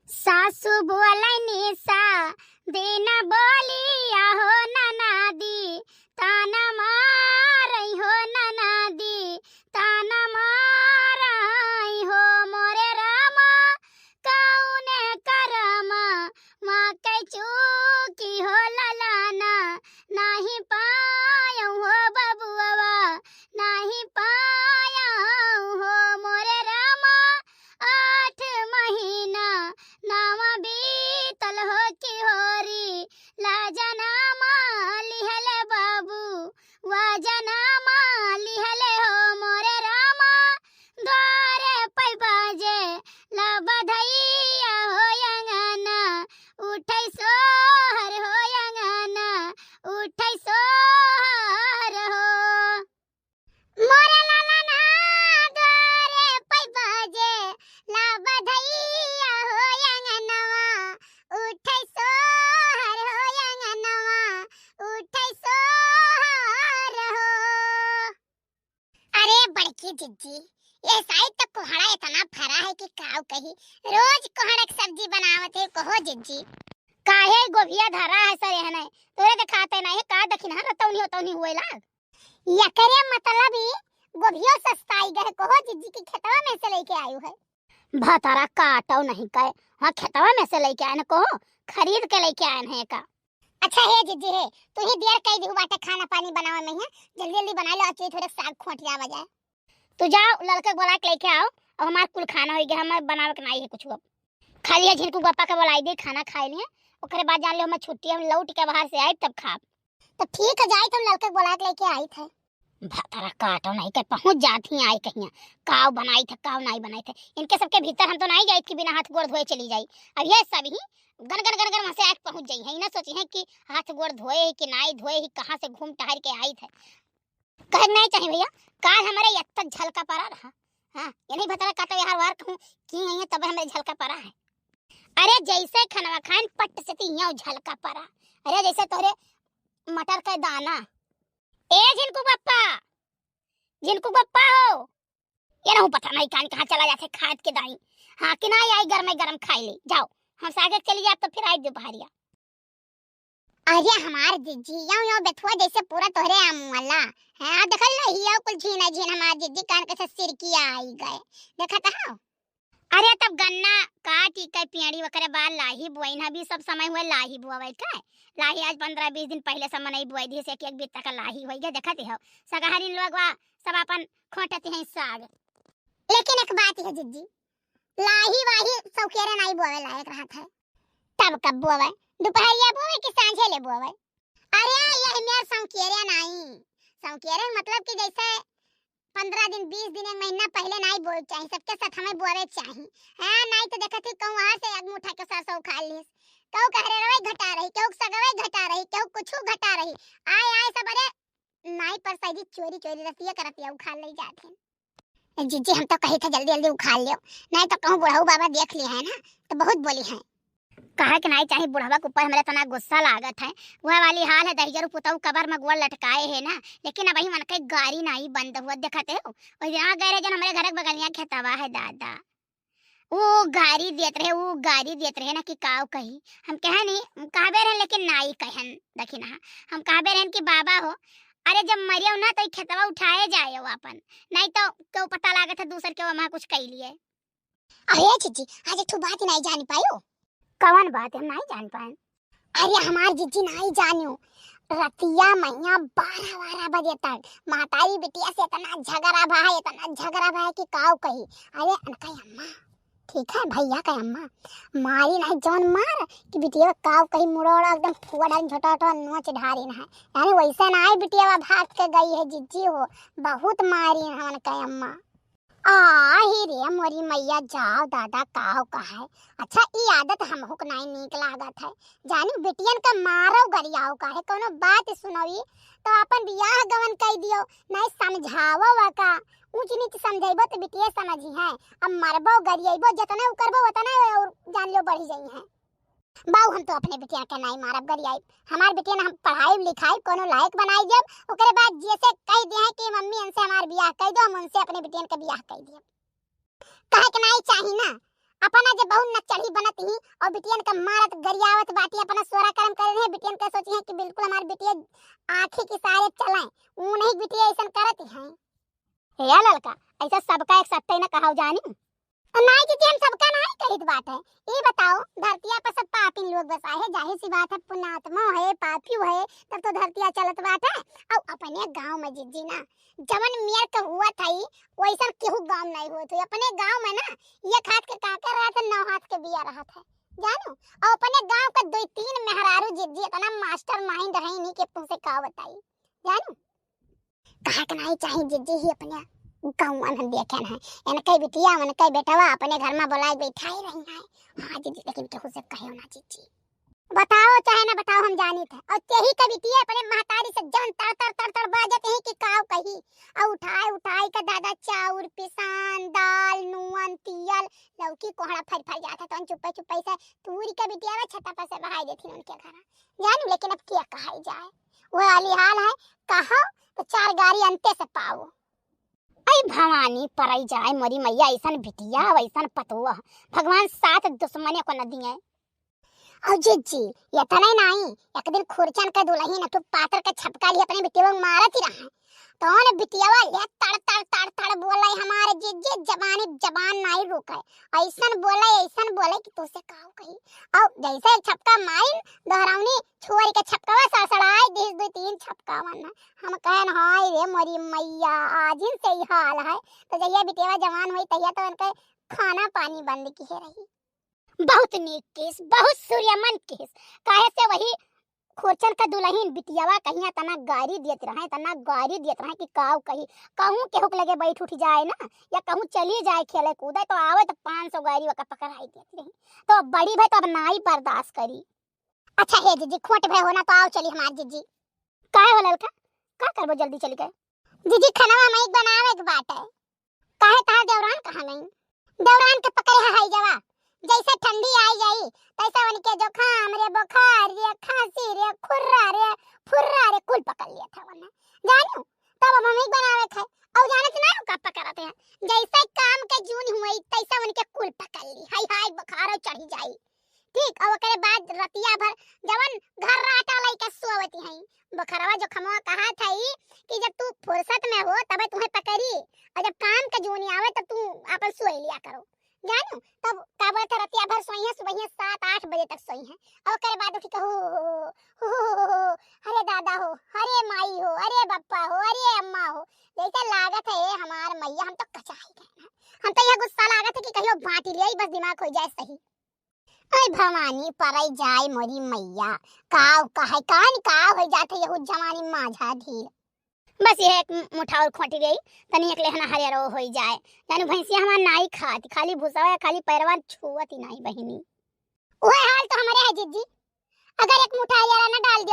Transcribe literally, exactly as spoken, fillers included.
सासु बोलैनी सा दिन बोलिया हो ननादी, ताना मारै हो ननादी, ताना मारै हो मोरे रामा, कौने करमा मा कै चूकी हो ललाना, नाही पायौ हो बबुआ, नाही पायौ हो मोरे रामा, आठ महीना नावा बीतल हो कि होरी, लाजनामा लिहले बाबू, वाजनामा लिहले हो मोरे रामा, द्वारे पै बाजे ला बधैया हो अंगना, उठै सोहर हो अंगना, उठै सोहर हो। मोरे लालना द्वारे पै बाजे ला बधैया हो अंगनवा, उठै सोहर हो अंगनवा, उठै सोहर हो। अरे बड़की जिज्जी, ये साइड तो कोहड़ा इतना फरा है कि काऊ कही, रोज कोहड़ा के सब्जी बनावत है, कहो जिज्जी। काहे गोभिया धरा है सर एहने, तोरे देखाते नहीं, का दखिनहा रतौनी होतौनी हुए लाग। एकरे मतलब ई गोभियो सस्ताई गए, कहो जिज्जी की खेतवा में से लेके आयु है। भतारा काटो नहीं कहे, हाँ खेतवा में से लेके आए न, कहो खरीद के लेके आए हैं का। अच्छा हे जिज्जी हे, तू ही देर कई दिहु बाटे खाना पानी बनावे में है, जल्दी जल्दी बना लो, अच्छी थोड़े साग खोट जावा जाए। तू जाओ लड़के के बोला के लेके आओ, अब हमार कुल खाना हो गया, हमार बनावे के नहीं है कुछ अब। खाली है झिनकू बप्पा के बोलाई दे, खाना खाए लिए, ओकरे बाद जान ले हमार छुट्टी, हम लौट के बाहर से आए तब खाब। तो ठीक है, जाइत हम ललके बोला के लेके आइत है। भतरा काटो नहीं के पहुँच जात ही आई कहिया, काव बनाइत है, काव नहीं बनाइत है। इनके सबके भीतर हम तो नहीं जाइत कि बिना हाथ गोड़ धोए चली जाई। अब ये सब ही गन गन गन गन वहाँ से आके पहुँच जाई है, इन्हें सोची है कि हाथ गोड़ धोए ही कि नहीं धोए ही, कहाँ से घूम टहर के आइत है। कहे नहीं चाहिए भैया, काल हमारे यत्ता झलका पड़ा रहा। हाँ, ये नहीं भतरा काटो यार वार कहूँ कि नहीं है, तब हमारे झलका पड़ा है। अरे जैसे खनवा खाइन पट से ती यहाँ झलका पड़ा। अरे जैसे तोरे मटर का दाना। ए झिनकू बप्पा, झिनकू बप्पा हो, ये रहू पता नहीं कान कहाँ चला जाते खाद के दाई। हाँ कि ना आई गरम गरम खाई ले जाओ, हम सागे चली जाए तो फिर आई दोपहरिया। अरे हमार जिज्जी, यो यो बेथुआ जैसे पूरा तोहरे आम वाला। हाँ, देखल नहीं, यो कुल झीन है, झीन हमार जिज्जी कान के से सिरकी आई गए। देखत हो? अरे तब गन्ना काटी के पियड़ी ओकरे बाद लाही बोइन, अभी सब समय हुए लाही बोवे के। लाही आज पन्द्रह बीस दिन पहले सब मनई बोई दी से एक एक बित्ता का लाही होई गए, देखत हो। सगहरिन लोग वा सब अपन खोटत हैं साग। लेकिन एक बात है जिज्जी, लाही वाही सौकेरे नहीं बोवे लायक रहत है। तब कब बोवे? दोपहरिया बोवे कि सांझे ले बोवे? अरे, यह मेर सौकेरे नाई। सौकेरे मतलब कि जैसे पन्द्रह दिन, बीस दिन, एक महीना पहले नाई बोए के चाही, सबके साथ हमें बोवे के चाही। हाँ, नाई तो देखत ही कहूँ वहाँ से एक मुठा के सरसों उखाड़ लीस, कहूँ कहरे रवे घटा रही, कहूँ सगवे घटा रही, कहूँ कुछ घटा रही। आए आए सब, अरे नाई पर सही चोरी चोरी रतिया करतिया उखाड़ ले जात हैं। ए जीजी, हम तो कही थे जल्दी जल्दी उखाड़ लियो, नहीं तो कहूँ बुढ़ऊ बाबा देख लिए है ना, तो बहुत बोली है। कहा कि नहीं चाही, बुढ़वा के ऊपर हमरे इतना गुस्सा लागत है। वह वाली हाल है, दहिजरू पुतऊ कबर में गोड़ लटकाए है ना, लेकिन अब मन के गारी नहीं बंद हुआ, देखते हो। और यहाँ गए रहे जन हमरे घर के बगलिया खेतवा है दादा, वो गारी देत रहे, वो गारी देत रहे ना कि काव कही। हम कहे नहीं, हम कहबे रहे लेकिन नाई कहन, देखी ना, हम कहबे रहन कि बाबा हो, अरे जब मरियो ना तो ई खेतवा उठाए जाए अपन, नहीं तो क्यों पता लागत है दूसर के वहाँ कुछ कह लिए। अरे जीजी, आज एक ठो बात नहीं जान पायो। कवन बात हम नहीं जान पाए? अरे हमार जीजी नहीं जानियो, रतिया मैया बारह बारह बजे तक महतारी बिटिया से इतना झगड़ा भा है, इतना झगड़ा भा है कि काव कही। अरे अनका अम्मा, ठीक है भैया का अम्मा, मारी नहीं जौन मार कि बिटिया काव कही मुड़ोड़ा एकदम फुआ डाल झोटा झोटा नोच ढारी ना है। यानी वैसे ना आई बिटिया भाग के गई है जीजी हो, बहुत मारी है उनका अम्मा। आही रे मोरी मैया, जाओ दादा, काव कहाए। अच्छा, ई आदत हमहू के नाई नीक लागत है। जानी बिटियन का मारो गरियाओ काहे, कोनो बात सुनोई तो अपन बियाह गवन कई दियो, नाई समझावो का, ऊंच नीच समझाइबो तो बिटिया समझी है। अब मरबो गरियाइबो, जितने उ करबो उतने और जान लो बढ़ी जाई है। बाऊ, हम तो अपने बिटिया के नाई मारब गरियाई, हमार बिटिया ना हम पढ़ाई लिखाई कोनो लायक बनाई देब, ओकरे बाद जैसे कह दिया है कि मम्मी इनसे हमार बियाह कह दो, हम उनसे अपने बिटियन के बियाह कह देब। कहे के नाई चाही ना, अपना जे बहुत नकचढ़ी बनत ही और बिटियन का मारत गरियावत बाटी, अपना सोरा करम करे रहे, बिटियन का सोची है कि बिल्कुल हमार बिटिया आँखी के सारे चलाएं, ऊ नहीं बिटिया ऐसन करत ही हैं। हे ललका, ऐसा सबका एक सत्ते न कहाव जानी। नाई दीदी, हम सबका नाई कहित बाटे। ई बताओ, धरतिया पर सब पापिन लोग बसाए है, जाहिर सी बात है, पुण्यात्मा है, पापियो है, तब तो धरतिया चलत बाटे। और अपने गांव में जिज्जी ना, जवन मेर के हुआ था, वैसन केहू गांव नहीं हुआ था। अपने गांव में ना, एक हाथ के काकर रहा था, नौ हाथ के बिया रहा था, जानू। और अपने गांव के दो तीन मेहरारू जिज्जी इतना मास्टर माइंड है नहीं कि तुमसे का बताई, जानू। कहे के नाई चाही जिज्जी ही अपने गौवन हम देखे ना। इनके बिटिया, उनके बेटवा अपने घर में बोलाए बैठाए रही हैं। हाँ जिज्जी, लेकिन केहू से कहे ना जिज्जी। बताओ चाहे ना बताओ, हम जानी थे। और तेही के बिटिया अपने महतारी से जौन तड़ तड़ तड़ तड़ बाजत ही कि काव कही। और उठाए उठाए के दादा चाउर, पिसान, दाल, नून, तियल, लौकी, कोहड़ा फर फर जाता। तो चुप्पे चुप्पे से तूरी के बिटिया छता पर से बहाई देती उनके घर। जानू, लेकिन अब क्या कहा जाए, वो वाली हाल है। कहो तो चार गारी अंते से पाओ। ऐ भवानी, परई जाए मोरी मैया, ऐसन बिटिया, वैसन पतोह, भगवान साथ दुश्मने को न दिए। और जिज्जी, इतने नाई, एक दिन खुरचन के दुलहिन एक ठो पातर के छपका लिए अपने बिटिया को मारत ही रहा। तो ने बिटियावा ले तड़ तड़ तड़ तड़ बोले, हमारे जिज्जी जबानी जबान नाई रुके, ऐसन बोले, ऐसन बोले कि तुझसे काऊ कही। और जैसे छपका मारी, दोहरावनी छोरी के छपकावा सड़सड़ाई दिस, दो तीन छपकावा ना। हम कहन, हाय रे मोरी मैया, आजिन से ही हाल है। तो जहिया बिटियावा जवान हुई, तहिया तो उनके खाना पानी बंद किहे रही। बहुत नीक केस, बहुत सूर्यमन केस। काहे से वही खोचन का दुलहिन बिटियावा कहिया तना गारी दियत रहे, तना गारी दियत रहे कि काऊ कही। कहूँ केहू के लगे बैठ उठ जाए ना, या कहूँ चली जाए खेले कूदे, तो आवे तो पाँच सौ गारी वका पकड़ाई देत रही। तो बड़ी भाई तो अब नाई बर्दाश्त करी। अच्छा हे जिज्जी, खोट भय हो ना तो आओ चली हमार जिज्जी। काहे हो ललका, का करबो जल्दी चली गए? जिज्जी, खनवा हमें एक बनावे के बाटे। काहे तहार देवरान कहाँ गई? देवरान के पकड़े है हई जवा। जैसे ठंडी आई जाई, तैसे उनके जुकाम रे, बुखार रे, खांसी रे, खुर्रा रे, फुर्रा रे, कुल पकड़ लिया था उन्हें। जानू, तब अब हमें बनावे थे। और जानत ना हो का पकड़ते हैं? जैसे काम के जून हुई, तैसे उनके कुल पकड़ ली। हाय हाय, बुखार चढ़ी जाई। ठीक, और ओकरे बाद रतिया भर जवन घर राटा लइके सोवती हई। बखरवा जोखमवा कहा था कि जब तू फुर्सत में हो, तबे तुम्हें पकड़ी, और जब काम के जूनी आवे, तब तू आपन सोई लिया करो। जानू, तब का बोलते, रतिया भर सोई है, सुबह सात आठ बजे तक सोई है, और ओकरे बाद उठी कहो, "हो, हो, हो, हो, हो, अरे दादा हो, अरे माई हो, अरे बप्पा हो, अरे अम्मा हो।" जैसे लागत है, "ए हमार मैया, हम तो कचाई गए हैं।" हम तो यह गुस्सा लागत है कि कहियो बांटी लिया, बस दिमाग हो जाए सही। अरे भवानी, परई जाए मोरी मैया, काव कहे, कान काव हो जात है यहू जवानी माझा ढील। बस यह एक मु-, मुठा और खोटी गई, तनी एक लेहना हरियरो हो जाए। जानू भैंसिया हमार नाई खात, खाली भूसा या खाली पैरवा छुअत ही नाई बहिनी। वह हाल तो हमारे है जिज्जी, अगर एक मुठा हरियरा न डाल